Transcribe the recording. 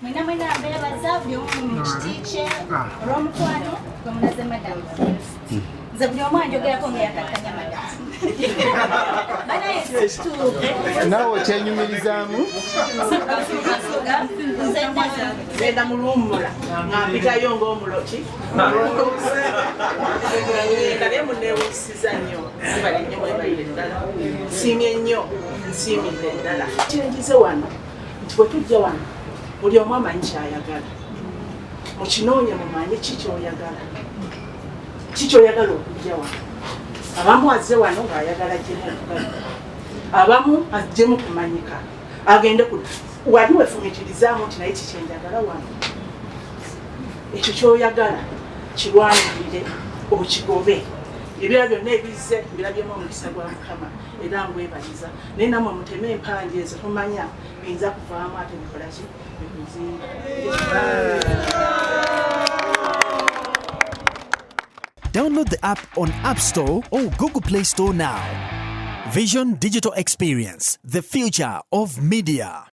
Mwena mwena mbeebaza buli omu mu kiti kye olw'omukwano gwe mulaze madamu. Nze buli omu anjogerako nga yakakkanya madamu. Banaye kituufu. Naawe okyenyumirizaamu. Nze Ngenda mu luwummula nga mpitayo ng'omuloki. Ngenda naye munneewuusiza nnyo, sibale nnyo, mwebalire ddala, nsiimye nnyo, nsiimidde ddala. Kyenjize wano nti bwe tujja wano buli omu amanyi kyayagala, mukinoonye mumanye ki kyoyagala, ki kyoyagala okujja wano. Abamu azze wano ng'ayagala ajjemu okugagga, abamu ajjemu kumanyika, agende ku wali wefumiitirizaamu nti naye kikyenjagala wano. Ekyo kyoyagala kirwanirire okigobe. Ebira byonna ebizze mbirabyemu omukisa gwa Mukama era ngwebaliza, naye nammwe muteme empandi ezo, tomanya biyinza kuvaamu ate bikolaki bikuzimba. Download the app on App Store or Google Play Store now. Vision Digital Experience, the future of media.